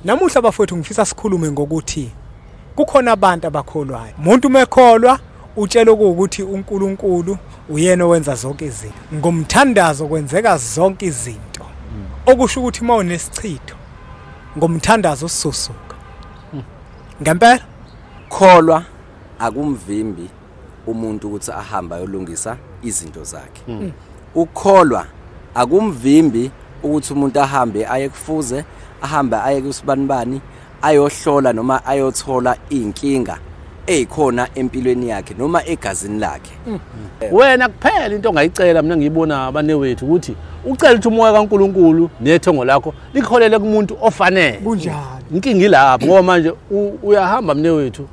Namuhla bafowethu ngifisa sikhulume ngokuthi kukhona abantu abakholwayo. Umuntu mekholwa utshela ukuthi uNkulunkulu uyena owenza zonke izinto. Ngomthandazo kwenzeka zonke izinto. Okusho ukuthi uma unesichitho ngomthandazo ususuka. Ngempela kholwa akumvimbi umuntu ukuthi ahambe ayolungisa izinto zakhe. Ukholwa akumvimbi ukuthi umuntu ahambe aye kufuze, ahambe aye kusibanibani, ayohlola noma ayothola inkinga eyikhona empilweni yakhe noma egazini lakhe. Wena kuphela into ongayicela mina ngiyibona abanewethu ukuthi ucela ukuthi umoya kaNkuluNkulu nethongo lakho likholele kumuntu ofanele. Kunjalo. Inkinga ilapho ngoba manje uyahamba mnewethu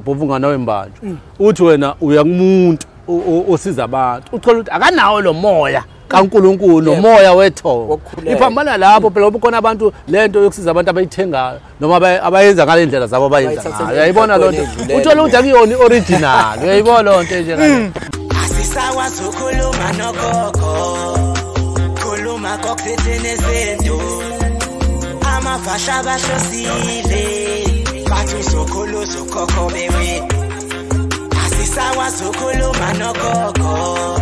bhovungana wembanjwa. Uthi wena uya kumuntu osiza abantu. Uthola ukuthi akanawo lo moya kaNkuluNkulu nomoya wethongo. Iphambana lapho phela ngoba khona abantu lento yokusiza abantu abayithengayo noma abayenza ngale ndlela zabo abayenza ngayo. Uyayibona lonto? Uthola ukuthi akuyona ioriginal. Uyayibona lonto nje ngale. Asisakwazi ukukhuluma nogogo. Khuluma kokuthini izinto. Amavasha bahlosile. Bathi uzokhulu uzokhokho bewe. Asisakwazi ukukhuluma nogogo.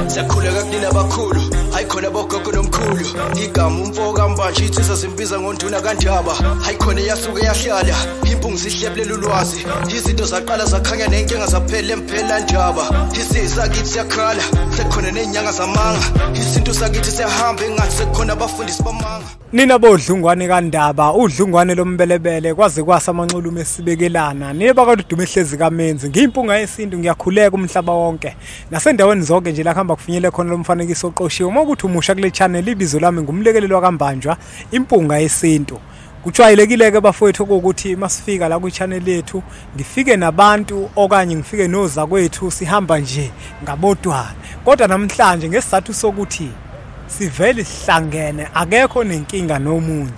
Siyakhuleka kunina abakhulu, hayikhona bogogo nomkhulu. Igama umfo kaMbanje insizwa simbiza ngonduna kaNdaba. Hayikhona eyasuke yahlala, impungu zihlebulela ulwazi. Izinto zaqala zakhanya nenkinga zaphela emphela ndaba. Isizwe sakithi siyakhala, sekukhona nezinyanga zamanga. Isintu sakithi siyahamba engathi sekukhona abafundisi bamanga. Nina bodlungwane kaNdaba, udlungwane lombelebele kwaze kwasa amanxulume esibekelana. Niba kaDume ehlezi kaMenzi, ngiyimpunga yesintu ngiyakhuleka umhlaba wonke. Nasendaweni zonke nje la kuhamba kufinyele khona lo mfanekiso oqoshiwe. Uma ukuthi umusha kule channel ibizo lami ngumlekelelo kaMbanjwa, impunga yesintu. Kujwayelekile ke bafowethu ukuthi masifika la kwi-channel yethu ngifike nabantu okanye ngifike noza kwethu sihamba nje ngabodwana. Kodwa namhlanje ngesizathu sokuthi sivele sihlangene akekho nenkinga nomunye.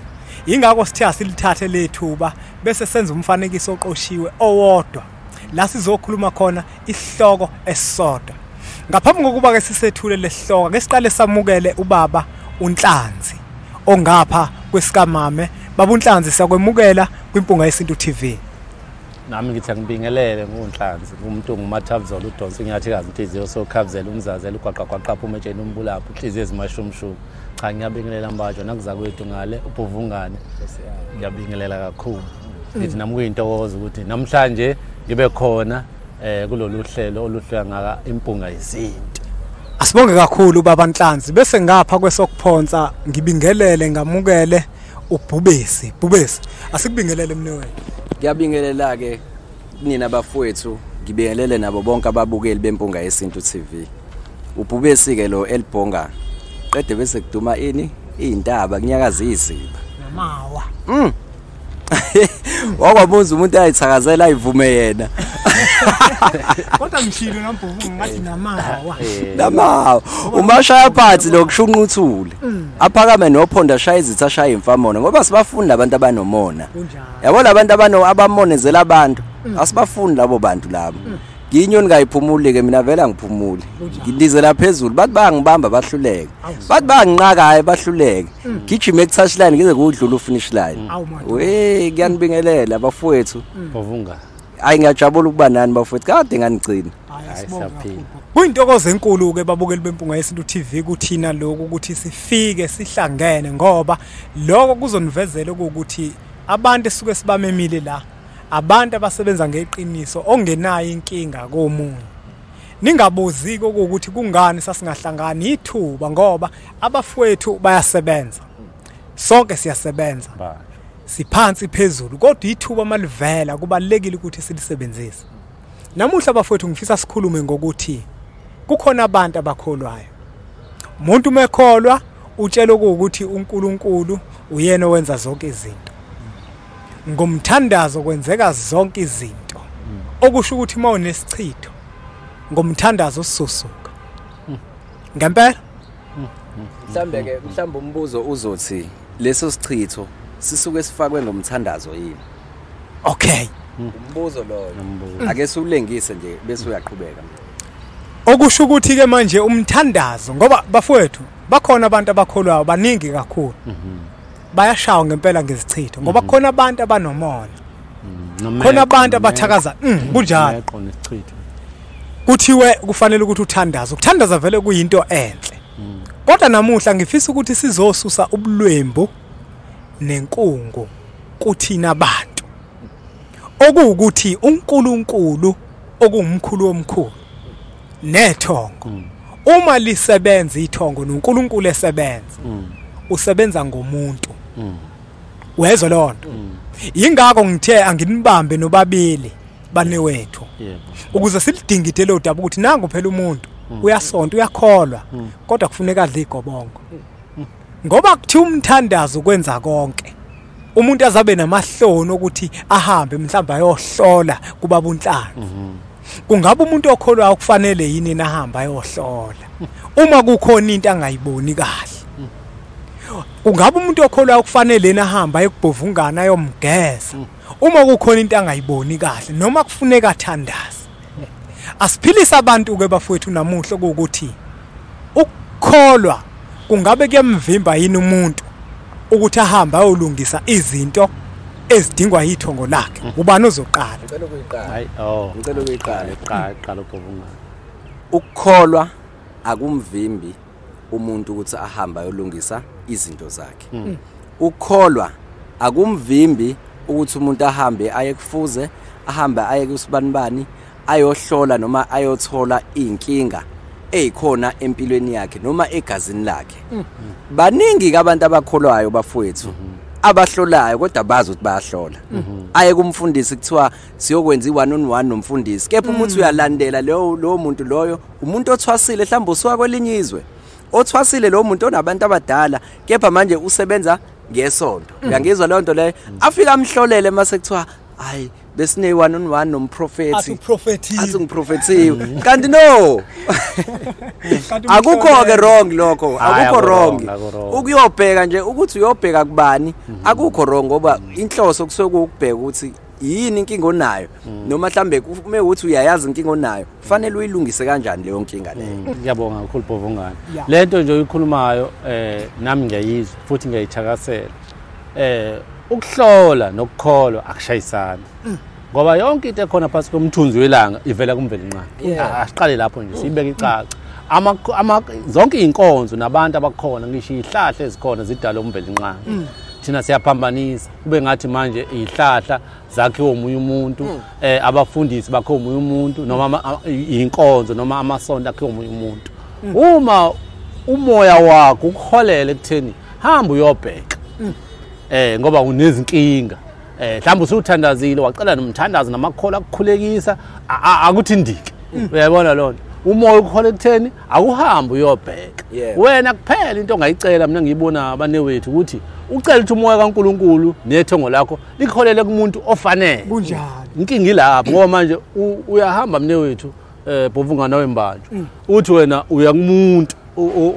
Ingakho sithe asilithathe lethuba bese senza umfanekiso oqoshiwe owodwa la sizokhuluma khona isihloko esisodwa. Ngaphambi kokuba ke sisethule lesihloko ke siqale samukele ubaba uNhlanzi ongapha kwesikamame. Baba uNhlanzi siyakwemukela kwiMpunga Yesintu TV. Nami ngithi angibingelele nguNhlanzi, umuntu ongumathabuzolo udonsa inyathikazi inhliziyo sokhabuzela umzazela ugwaqagwaqa phuma etsheni umbulapho inhliziyo ezimashumshumu. Cha ngiyabingelela Mbanjwa nakuza kwethu ngale ubhovungane. Ngiyabingelela kakhulu. Ngithi nami kuyintokozo ukuthi namhlanje ngibe khona kulolu hlelo oluhlwa ngaka Impunga Yesintu. Asibonge kakhulu baba Nhlanzi. Bese ngapha kwesokuphonsa ngibingelele ngamukele uBhubesi. Bhubesi, asikubingelele mnewethu. Ngiyabingelela ke nina bafowethu, ngibingelele nabo bonke ababukeli beMpunga Yesintu TV. uBhubesi ke lo elibhonga qede bese kuduma ini izintaba kunyakaza iziba namawa. Wakwabuza umuntu ayithakazela ayivume yena. Kodwa ngishilo nambhubungu ngathi namawa. Namawa. Umashaya phansi lokushunquthule. Aphakame nophonda ashaya izitha ashaya imfamona ngoba sibafuni labantu abanomona. Yabo labantu abamonezela abantu. Asibafuni labo bantu labo. Ngiyinyoni kayiphumuli ke mina vela ngiphumuli. Ngilizela phezulu bathi bayangibamba bahluleke. Bathi bayanginqaka hayi bahluleke. Gijima eku touch line ngize kudlula ufinish line. We ngiyanibingelela bafowethu. Bovunga. Hayi ngiyajabula ukuba nani bafowethu kade nganigcina. Hayi Kuyintokozo enkulu ke babukeli beMpunga Yesintu TV kuthina lokhu ukuthi sifike sihlangene ngoba lokho kuzonivezela ukuthi abantu esuke sibamemile la abantu abasebenza ngeqiniso ongenayo inkinga komunye. Ningabuzi ukuthi kungani sasingahlangani ithuba ngoba abafowethu bayasebenza. Sonke siyasebenza. Siphansi phezulu kodwa ithuba malivela kubalekile ukuthi silisebenzise. Namuhla bafowethu ngifisa sikhulume ngokuthi kukhona abantu abakholwayo. Umuntu mekholwa utshela ukuthi uNkulunkulu uyena owenza zonke izinto. Ngomthandazo kwenzeka zonke izinto. Okusho ukuthi uma unesichitho ngomthandazo ususuka. Ngempela mhlambe ke mhlambe umbuzo uzothi leso sichitho sisuke sifakwe ngomthandazo yini? Okay. Umbuzo loyo. Ake siwulengise nje bese uyaqhubeka. Okusho ukuthi ke manje umthandazo ngoba bafowethu Bakhona abantu abakholwayo baningi kakhulu. Bayashawa ngempela ngezichitho ngoba khona abantu abanomona. Khona abantu abathakaza kunjalo. Kuthiwe kufanele ukuthi uthandaze. Ukuthandaza vele kuyinto enhle. Kodwa namuhla ngifisa ukuthi sizosusa ubulwembu nenkungu kuthina abantu. Okuwukuthi uNkulunkulu okungumkhulu omkhulu nethongo. Uma lisebenza ithongo noNkulunkulu esebenza, usebenza ngomuntu. Wezwa lonto. Yingakho ngithe anginibambe nobabili banewethu. Ukuze silidingide lo daba ukuthi nangu phela umuntu uyasonta uyakholwa kodwa kufuneka adle igobongo. Ngoba kuthiwa umthandazo kwenza konke. Umuntu azabe namahloni ukuthi ahambe mhlawumbe ayohlola kubaba uNhlanzi. Kungabe umuntu okholwayo kufanele yini nahamba ayohlola uma kukhona into angayiboni kahle? Kungabe umuntu okholwayo kufanele nahamba ayekubhovungana ayomgeza uma kukhona into angayiboni kahle, noma kufuneka athandaze? Asiphilisa abantu ke bafowethu namuhla ukuthi ukukholwa kungabe kuyamvimba yini umuntu ukuthi ahambe ayolungisa izinto ezidingwa yithongo lakhe? Ubani ozoqala? Ngicela ukuyiqala. Hayi, oh, ngicela ukuyiqala. Qala ubhovungana. Ukukholwa akumvimbi umuntu ukuthi ahambe ayolungisa izinto zakhe. Ukukholwa akumvimbi ukuthi umuntu ahambe aye kufuze, ahambe aye kusibanibani, ayohlola noma ayothola inkinga eyikhona empilweni yakhe noma egazini lakhe. Baningi ke abantu abakholwayo bafowethu abahlolayo kodwa bazi ukuthi bayahlola. Aye kumfundisi kuthiwa siyokwenza i1 on 1 nomfundisi, kepha uma uthi uyalandela lowo muntu loyo, umuntu othwasile mhlawumbe usuka kwelinye izwe, othwasile lo muntu onabantu abadala, kepha manje usebenza ngesonto. Uyangizwa leyo nto leyo? Afika amhlolele mase kuthiwa hayi besine 1 on 1 nomprofeti, athi ngiprofethiwe. Kanti no, akukho ke wrong lokho, akukho wrong. Ukuyobheka nje ukuthi uyobheka kubani akukho wrong, ngoba inhloso kusuke ukubheka ukuthi yini inkinga onayo, noma mhlambe uma ukuthi uyayazi inkinga onayo kufanele uyilungise kanjani leyo nkinga leyo. Ngiyabonga kakhulu Bhovungana. Lento nje oyikhulumayo nami ngiyayizwa futhi ngiyayithakasela. Ukuhlola nokukholwa akushayisani. Ngoba yonke into ekhona phansi komthunzi welanga ivela kuMvelinqangi. Asiqale lapho nje siyibeke icaca. Zonke inkonzo nabantu abakhona ngisho izihlahla ezikhona zidalwe uMvelinqangi. Thina siyaphambanisa kube ngathi manje izihlahla zakhiwe omunye umuntu, abafundisi bakhe omunye umuntu, noma inkonzo noma amasonto akhiwe omunye umuntu. Uma umoya wakho ukuholele ekutheni hamba uyobheka ngoba unezinkinga, mhlawumbe usuthandazile wacela nomthandazo namakhola akukhulekisa akuthi ndike, uyayibona lonto. Umoya ukuhola ekutheni akuhambe uyobheka. Wena kuphela into ongayicela mina ngiyibona abanewethu ukuthi ucela ukuthi umoya kaNkuluNkulu nethongo lakho likholele kumuntu ofanele. Kunjalo. Inkinga ilapho ngoba manje uyahamba mnewethu Bhovungana wembanjwa, uthi wena uya kumuntu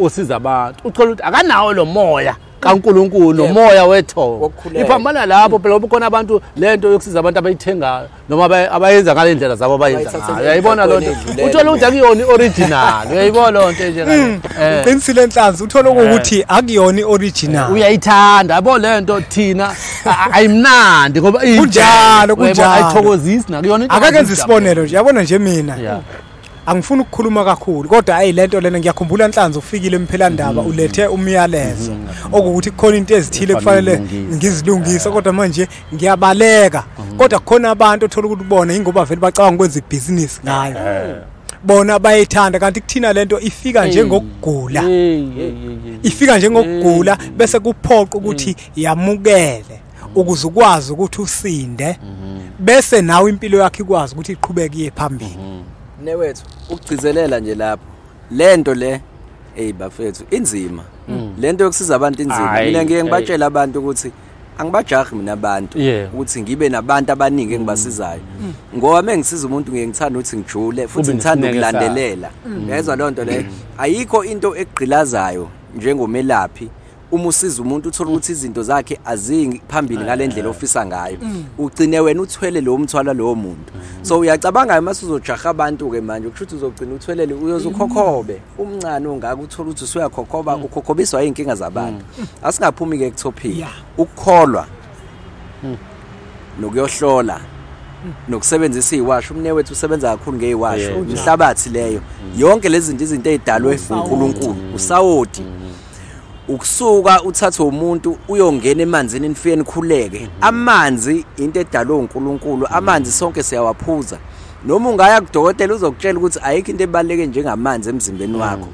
osiza abantu, uthola ukuthi akanawo lo moya kaNkuluNkulu nomoya wethongo. Iphambana lapho phela ngoba khona abantu lento yokusiza abantu abayithengayo noma abayenza ngale ndlela zabo abayenza ngayo. Uyayibona lonto? Uthola ukuthi akuyona ioriginal. Uyayibona lonto nje ngale. Uqinisile Nhlanzi, uthola ukuthi akuyona ioriginal. Uyayithanda yabo lento, thina ayimnandi ngoba kunjalo kunjalo, ayithokozisi nakuyona. Akakenza isibonelo nje, yabona nje mina angifuni ukukhuluma kakhulu kodwa ayi lento lena ngiyakhumbula Nhlanzi ufikile emphelandaba ulethe umyalezo okuthi kukhona into ezithile kufanele ngizilungise, kodwa manje ngiyabaleka. Kodwa kukhona abantu othola ukuthi bona ingoba vele bacabanga ukwenza ibhizinisi ngayo, bona bayithanda, kanti kuthina lento ifika njengokugula, ifika njengokugula bese kuphoqa ukuthi yamukele ukuze ukwazi ukuthi usinde, bese nawe impilo yakho ikwazi ukuthi iqhubeke iye phambili. Newethu ukugcizelela nje lapho lento le, hey bafethu, inzima lento yokusiza abantu, inzima. Mina ngiye ngibatshela abantu ukuthi angibajahi mina abantu ukuthi ngibe nabantu abaningi engibasizayo, ngoba mengisiza umuntu ngiye ngithanda ukuthi ngijule futhi ngithanda ukulandelela. Uyayizwa leyo nto leyo? Ayikho into egqilazayo njengomelaphi Uma usiza umuntu uthola ukuthi izinto zakhe azingi phambili ngalendlela ofisa ngayo, ugcine wena uthwele lo mthwalo lowo muntu. So uyacabanga mase uzojaha abantu ke manje, kusho ukuthi uzogcina uthwelele, uyozukhokhobe umncane ongaka, uthola ukuthi usuyakhokhoba, ukhokhobiswa inkinga zabantu. Asingaphumi ke kutopic. Ukukholwa nokuyohlola nokusebenzisa iwasho, umne wethu usebenza kakhulu ngeiwasho, inhlabathi leyo, yonke lezi zinto izinto ezidalwe uNkulunkulu, usawoti. Ukusuka uthathe umuntu uyongena emanzini nifike nikhuleke. Amanzi into edalwe uNkulunkulu, amanzi sonke siyawaphuza. Noma ungaya kudokotela uzokutshela ukuthi ayikho into ebaleke njengamanzi emzimbeni wakho.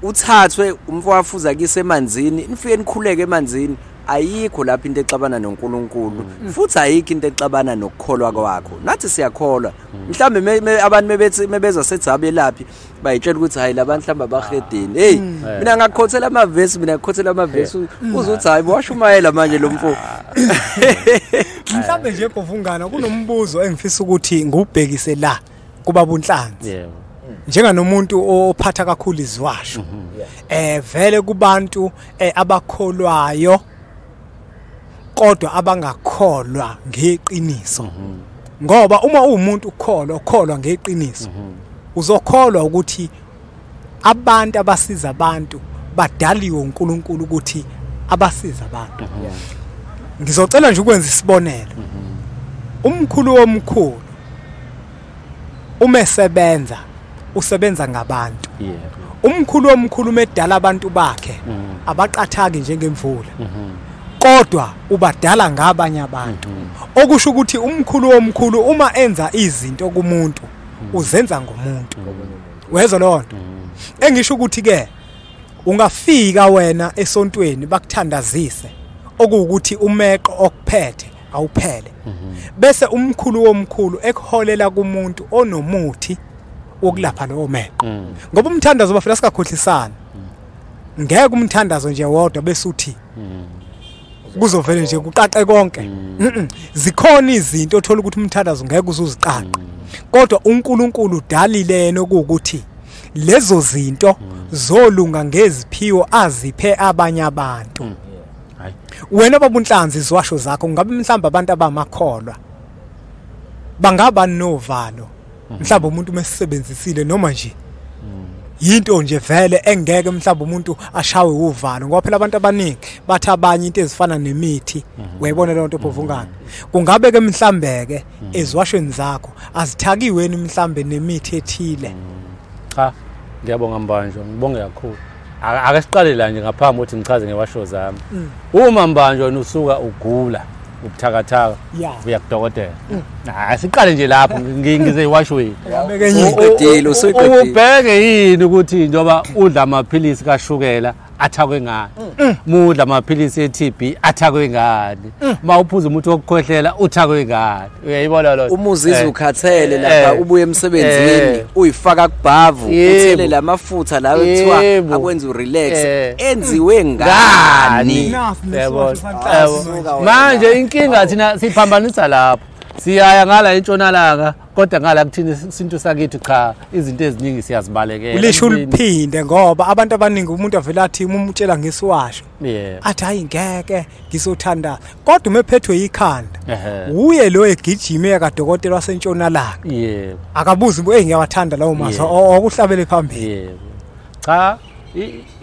Uthathwe umfo wafuza kise emanzini, nifike nikhuleke emanzini, ayikho lapho into exabana noNkulunkulu, futhi ayikho into exabana nokukholwa kwakho. Nathi siyakholwa. Mhlambe abantu mebethi mebezwa sethi abelaphi bayitshela ukuthi hayi labantu mhlamba abahedeni. Hey, mina ngakukhothela amavesi, mina ngikhothela amavesi, uzothi hayi washumayela manje lo mfo. Mhlambe nje Bhovungana kunombuzo engifisa ukuthi ngubhekise la kuBaba uNhlanzi. Yebo. Njenganomuntu ophatha kakhulu iziwasho. Vele kubantu abakholwayo kodwa abangakholwa ngeqiniso. Ngoba uma uwumuntu ukholwa, ukholwa ngeqiniso, uzokholwa ukuthi abantu abasiza abantu badaliwe uNkulunkulu ukuthi abasiza abantu. Ngizocela nje ukwenza isibonelo. Umkhulu womkhulu uma esebenza usebenza ngabantu. Umkhulu womkhulu medala abantu bakhe abaqathaki njengemvula. Kodwa ubadala ngabanye abantu. Okusho ukuthi umkhulu womkhulu uma enza izinto kumuntu uzenza ngomuntu. Wezwa lonto. Engisho ukuthi ke ungafika wena esontweni bakuthandazise okuwukuthi umeqo okuphethe awuphele. Bese umkhulu womkhulu ekuholela kumuntu onomuthi wokulapha lowo meqo. Ngoba umthandazo bafela sikakhohlisana. Ngeke umthandazo nje wodwa bese uthi kuzovele nje kuqaqe konke. Zikhona izinto othola ukuthi umthandazo ngeke uzuziqaqe. Kodwa uNkulunkulu udalile yena ukuthi lezo zinto zolunga ngeziphiwo aziphe abanye abantu. Wena Baba uNhlanzi iziwasho zakho ngabe mhlawumbe abantu abamakholwa bangaba novalo mhlawumbe umuntu mesebenzisile noma nje yinto nje vele engeke mhlawumbe umuntu ashawe uvalo, ngoba phela abantu abaningi bathi abanye into ezifana nemithi, uyayibona leyo nto Bhovungana. Kungabe ke mhlambe ke eziwashweni zakho azithakiweni mhlambe nemithi ethile? Cha, ngiyabonga Mbanjwa, ngibonge kakhulu. Ake siqale la nje ngaphambi ukuthi ngichaze ngewasho zami. Uma Mbanjwa usuka ugula ubuthakathaka uya kudokotela. Asiqale nje lapho ngize iwashweni. Ubheke yini ukuthi njengoba udla amaphilisi kashukela athakwe ngani, mudla amaphilisi e-TB athakwe ngani, uma uphuza umuthi wokukhwehlela uthakwe ngani. Uyayibona lo uma uzizwa ukhathele lapha ubuye emsebenzini uyifaka kubhavu uthele lamafutha lawo ekuthiwa akwenza urelax enziwe ngani. Manje inkinga thina siphambanisa lapho, siyaya ngala entshonalanga kodwa ngala kuthina isintu sakithi cha, izinto eziningi siyazibalekela. Ulisho uliphinde ngoba abantu abaningi umuntu avela athi uma umtshela ngesiwasho athi hayi ngeke ngizothanda, kodwa uma ephethwe ikhanda uye lo egijime kadokotela wasentshonalanga akabuzi hey ngiyawathanda lawo mazwi okuhlabele phambili. Cha,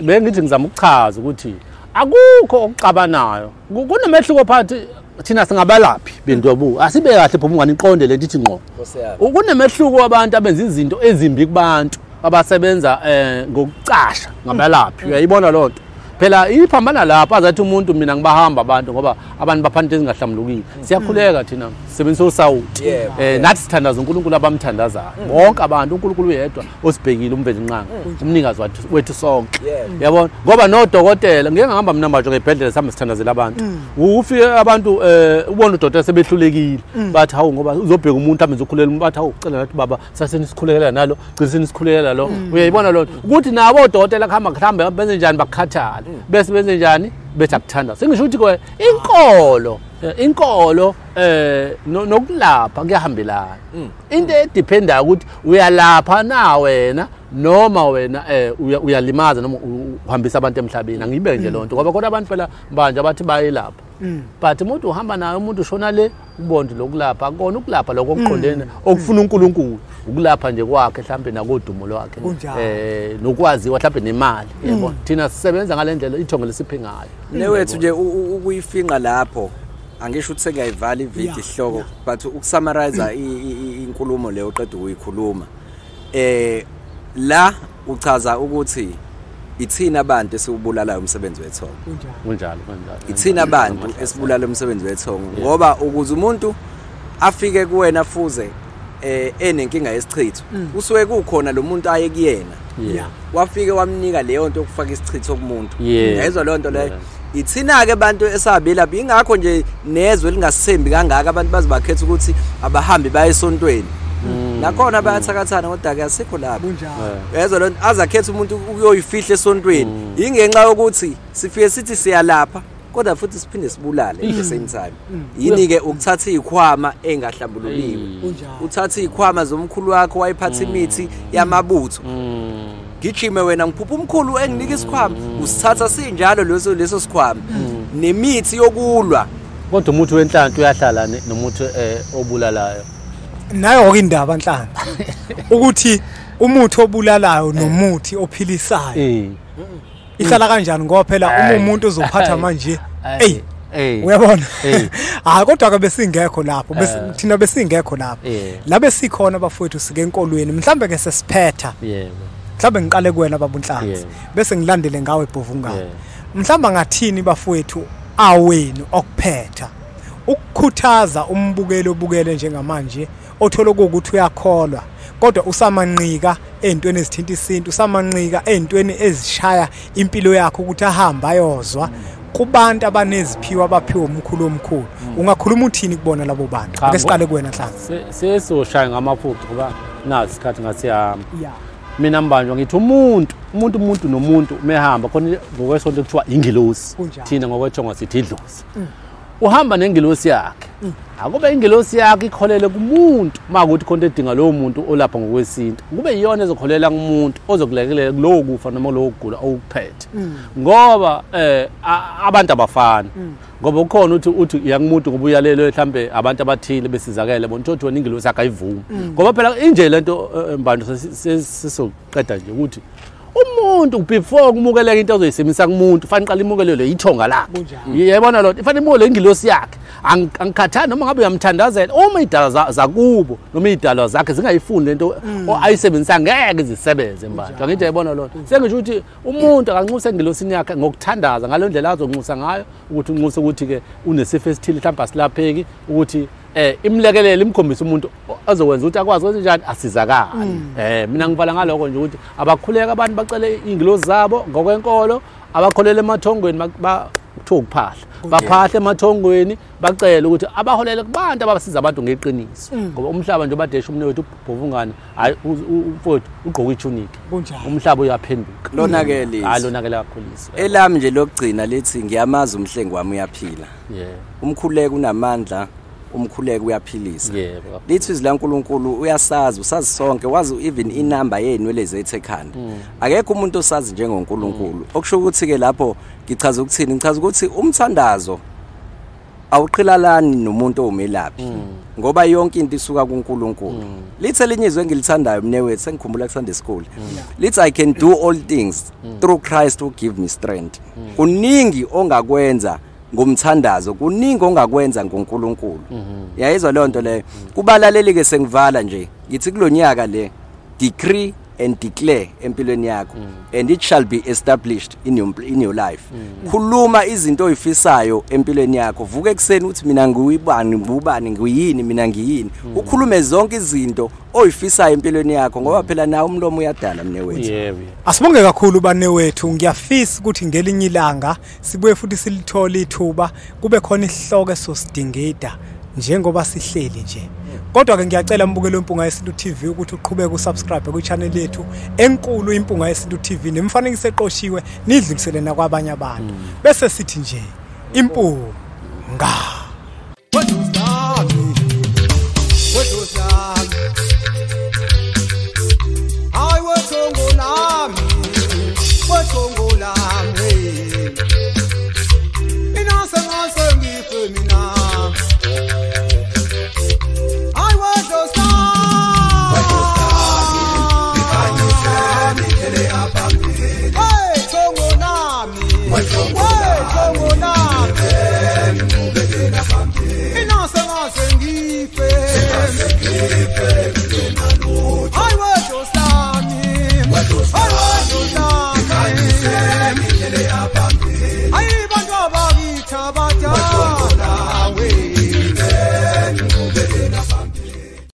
bengithi ngizama ukuchaza ukuthi akukho okuxabanayo, kunomehluko phakathi thina singabalaphi bendabuko. Asibe kahle phuma unganiqonde lento ithi ngqo. Kunemehluko wabantu abenza izinto ezimbi kubantu abasebenza ngokucasha ngabalaphi. Uyayibona lonto. Phela iphambana lapho azathi umuntu mina ngibahamba abantu ngoba abantu baphanda ezingahlamlukile. Siyakhuleka thina sisebenzisa usawuti. Nathi sithandaza uNkulunkulu abamthandazayo. Bonke abantu uNkulunkulu uyedwa osibhekile umvelinqangi, umnikazi wethu sonke. Yabona ngoba nodokotela ngeke ngihamba mina manje ngebhedlela sami sithandazela abantu. Ufike abantu ubona udokotela sebehlulekile bathi hawu ngoba uzobheka umuntu amenze ukhulela umuntu bathi hawu cela nathi baba sasenisikhulekela nalo gcina senisikhulelela lo. Uyayibona lonto ukuthi nabo odokotela kuhamba mhlambe benze njani bakukhathala. Bese benze njani? Bethi akuthanda. Sengisho ukuthi ke inkolo nokulapha kuyahambelana. Into edependayo ukuthi uyalapha na wena noma wena uyalimaza noma uhambisa abantu emhlabeni. Angiyibeke nje lonto ngoba kodwa abantu phela manje abathi bayelapha. But umuntu uhamba naye umuntu ushona le ubonde lokulapha akona ukulapha lokho okuqondene okufuna uNkulunkulu ukulapha nje kwakhe mhlambe nakodumo lwakhe nokwaziwa mhlambe nemali yebo. Thina sisebenza ngalendlela ithongo lesiphe ngayo. Newethu nje ukuyifinqa lapho angisho ukuthi sengiyayivala ivideo isihloko but ukusummarize inkulumo leyo oqeda ukuyikhuluma la uchaza ukuthi ithina abantu esibulalayo umsebenzi wethongo. Kunjalo. Ithina abantu esibulala umsebenzi wethongo ngoba ukuze umuntu afike kuwena fuze enenkinga yesichitho usuke kukhona lo muntu aye kuyena wafike wamnika leyo nto yokufaka isichitho kumuntu. Yayizwa leyo nto leyo. Ithina ke abantu esabelapha ingakho nje nezwe lingasembi kangaka abantu bazibakhetha ukuthi abahambi baye esontweni. Nakhona bayathakathana kodwa ke asikho lapho. Yezwa lo azakhetha umuntu ukuyoyifihla esontweni ingenxa yokuthi sifike sithi siyalapha kodwa futhi siphinde sibulale at the same time. Yini ke ukuthatha izikhwama engahlambululiwe, uthatha izikhwama zomkhulu wakho wayiphatha imithi yamabutho, gijime wena ngiphupha umkhulu enginika isikhwama, usithatha sinjalo leso sikhwama nemithi yokulwa. Kodwa umuthi wenhlanhla uyahlala nomuthi obulalayo. Nayo indaba Nhlanhla ukuthi umuthi obulalayo nomuthi ophilisayo ihlala kanjani ngoba phela uma umuntu uzophatha manje uyabona. Hayi kodwa ke besingekho lapho, thina besingekho lapho la besikhona bafowethu sike enkolweni mhlambe ke sesiphetha. Mhlambe ngiqale kuwena baba uNhlanhla bese ngilandele ngawe Bhovungane. Mhlambe ngathini bafowethu awenu okuphetha ukukhuthaza umbukeli obukele njengamanje othola ukuthi uyakholwa kodwa usamanqika ezintweni ezithinta isintu, usamanqika ezintweni ezishaya impilo yakhe ukuthi ahamba ayozwa kubantu abaneziphiwa abaphiwe umkhulu omkhulu. Ungakhuluma uthini kubona labo bantu? Ake siqale kuwena Nhlanhla. Sesoshaya ngamafuphi ngoba nazi isikhathi ngathi siyahamba. Mina mbanjwa ngithi umuntu nomuntu mehamba khona ngokwesonto kuthiwa ingilosi, thina ngokwethongo sithi idlozi. Uhamba nengilosi yakhe. Akube ingilosi yakhe ikholele kumuntu makuthi khona edinga lowo muntu olapha ngokwesintu, kube iyona ezokholela kumuntu ozokulekelela kulowo kufa noma lowo kugula okuphethe. Ngoba abantu abafani. Ngoba ukhona uthi uyakumuntu ngoba uyalelwe mhlambe abantu abathile besizakele bona uthi wena ingilosi yakhe ayivumi. Ngoba phela inje lento mbantu sesizoqeda nje ukuthi umuntu before kumukeleka into ozoyisemisa kumuntu fanele qala imukelele ithonga lakhe. Uyayibona lo ifanele imukele ingilosi yakhe. Angikhathani noma ngabe uyamthandazela uma idalwa zakubo noma idalwa zakhe zingayifuni lento ayisebenzisa ngeke zisebenze manje. Angithi uyayibona lo. Sengisho ukuthi umuntu akanxuse ingilosini yakhe ngokuthandaza ngalo ndlela azonxusa ngayo ukuthi unxuse ukuthi ke unesifo esithile mhlawumbe asilapheki ukuthi imlekelele imkhombisa umuntu azokwenza ukuthi akwazi kwenze njani asizakale. Mina ngivala ngalokho nje ukuthi abakhuleka abantu bacele ingilozi zabo ngokwenkolo, abakholele emathongweni kuthiwa ukuphahla, baphahle emathongweni bacele ukuthi abaholele kubantu abasiza abantu ngeqiniso. Ngoba umhlaba nje badesha umne wethu uBhovungane, hayi umfowethu ugqoka ituniki, umhlaba uyaphenduka. Lonakele, hayi lonakele kakhulu. Elami nje lokugcina lithi ngiyamazi umhlengi wami uyaphila. Umkhuleko unamandla, umkhuleko uyaphilisa. Lithi izwi laNkulunkulu uyasazi, usazi sonke, wazi even inamba yenwele zethu ekhanda. Akekho umuntu osazi njengoNkulunkulu. Okusho ukuthi ke lapho ngichaza ukuthini? Ngichaza ukuthi umthandazo awuqhilalani nomuntu owumelaphi ngoba yonke into isuka kuNkulunkulu. Lithi elinye izwi engilithandayo mne wethu sengikhumbula ku Sunday school. Lithi I can do all things through Christ who give me strength. Kuningi ongakwenza ngomthandazo, kuningi ongakwenza ngoNkulunkulu. Yayizwa leyo nto leyo. Kubalaleli ke sengivala nje ngithi kulonyaka le decree and declare empilweni yakho and it shall be established in your life. Khuluma izinto oyifisayo empilweni yakho, vuka ekseni uthi mina ngiyibani, ngubani, ngiyini, mina ngiyini. Ukhulume zonke izinto oyifisayo empilweni yakho ngoba phela nawe umlomo uyadala mne wethu. Yebo. Asibonge kakhulu bane wethu, ngiyafisa ukuthi ngelinye ilanga sibuye futhi silithole ithuba kube khona isihloko esosidingida Njengoba sihleli nje. Kodwa ke ngiyacela mbukelo Impunga Yesintu TV ukuthi uqhubeke usubscribe ku channel yethu enkulu Impunga Yesintu TV nemfanekiso eqoshiwe nidlulisele nakwabanye abantu. Bese sithi nje impunga. Hey,